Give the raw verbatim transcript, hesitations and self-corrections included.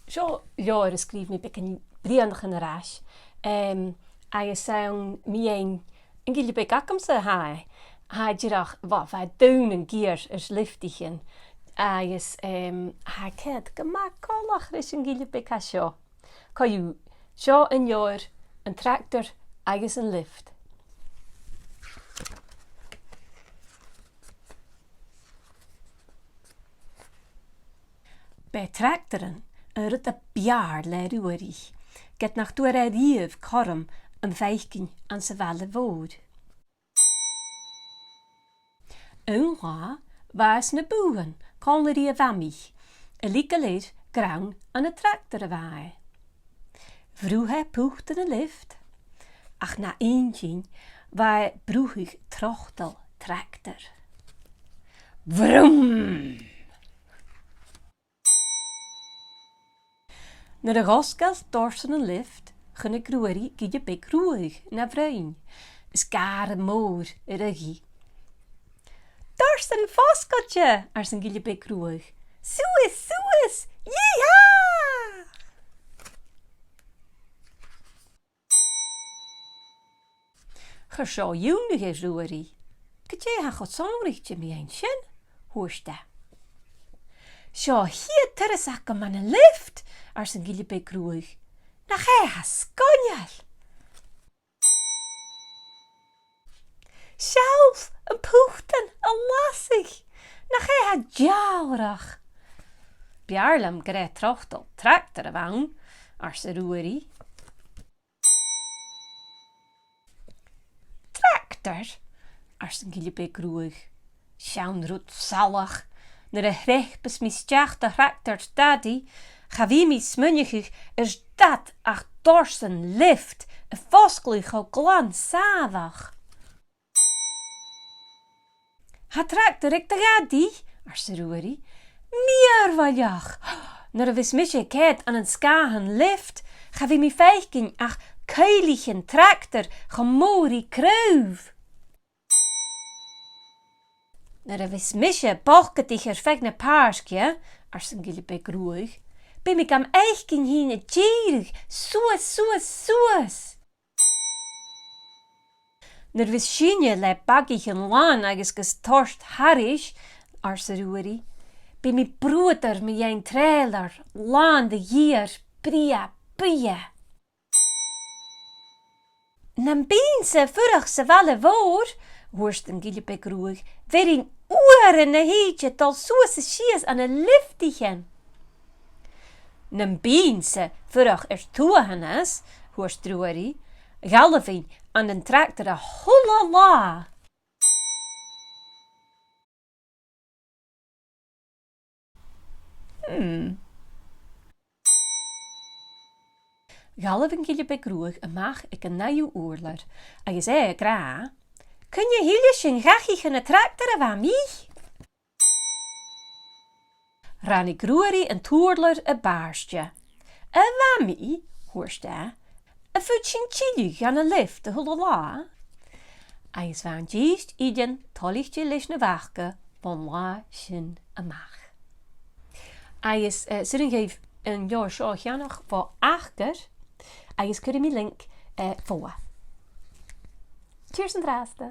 Seo leabhar a sgrìobh mi beagan bhliadhnaichean air ais, em, agus 's ann mu dheidhinn an gille beag agamsa a tha e. Tha e dìreach, bha, bha e donn an giar air lioftichean, agus, em, tha e ceart gu math coltach ris an gille beag a tha seo. Co-dhiù, seo an leabhar, An Tractar agus an Lioft. B' e tractaran an rud a b' fheàrr le Ruairidh, ged nach d' fhuair e a-riamh cothrom am faicinn anns a' bhaile mhòr. Aon latha, bha e sna bùthan còmhla ri a mhamaidh, a' leigeil air gur ann ann an tractar a bha e. Bhruth e putan an lioft, ach na inntinn, bha e a' bruthadh trotall tractar. Vroom! Nuair a dh'fhosgail Dorsan an lioft, chunnaic Ruairidh gille beag ruadh na bhroinn, is gàire mòr air aghaidh. "Dorsan fosgailte!" ars an gille beag ruadh. "Suas, suas! Yee-haw!" Chuir seo iongnadh air Ruairidh. "Gu dè tha cho sònraichte mu dheidhinn sin?" thuirt e. "Seo a' chiad turas agam ann an lioft," ars an gille beag ruadh. "Nach e a tha sgoinneil! Seall am putan a' lasadh! Nach e a tha deàlrach!" "B' fheàrr leam gur e trotall tractar a bh' ann," arsa Ruairidh. "Tractar?" ars an gille beag ruadh. "Seann rud salach. Nuair a shreapas mi a-steach do thractar Dadaidh, cha bhi mi a' smaoineachadh air dad ach Dorsan lioft a' fosgladh cho glan sàmhach." "Tha tractar aig do Dhadaidh," arsa Ruairidh. "Mìorbhaileach! Nuair a bhios mise a' coimhead ann an sgàthan lioft, cha bhi mi a' faicinn ach cuibhlichean tractar cho mòr ri craobh." "Nuair a bhios mise a' bogadaich air feadh na pàirce," ars an gille beag ruadh, "bidh mi gam fhaicinn fhìn a' dìreadh suas, suas, suas." "Nuair a bhios sinne le bagaichean làn agus gus toirt thairis," arsa Ruairidh, "bidh mi a' bruadar mu dheidhinn trèilear làn de dh'fheur brèagha buidhe." "Nam bithinn-sa a' fuireach sa bhaile mhòr," thuirt an gille beag ruadh, "bheirinn uairean na thìde a' dol suas is sìos ann an lioftaichean." "Nam bithinn-sa a' fuireach air tuathanas," thuirt Ruairidh, "dh'fhalbhainn ann an tractar a h-uile latha." Hmm. Dh'fhalbh an gille beag ruadh a-mach aig an naoidheamh ùrlar, agus e ag ràdh, "Cuin a thilleas sinn dhachaigh chun an tractar, a Mhamaidh?" Ràinig Ruairidh an t-ùrlar a b' àirde. "A Mhamaidh," thuirt e, "am faod sinn tilleadh dhan an lioft a h-uile latha?" Agus bha an dithis Iain toilichte leis na bh' aca bhon latha sin a-mach. Agus, eh, 's urrainn dhuibh an leabhar seo a cheannach bho Acair, agus cuiridh mi link, eh, fodha. Tìoraidh an-dràsta.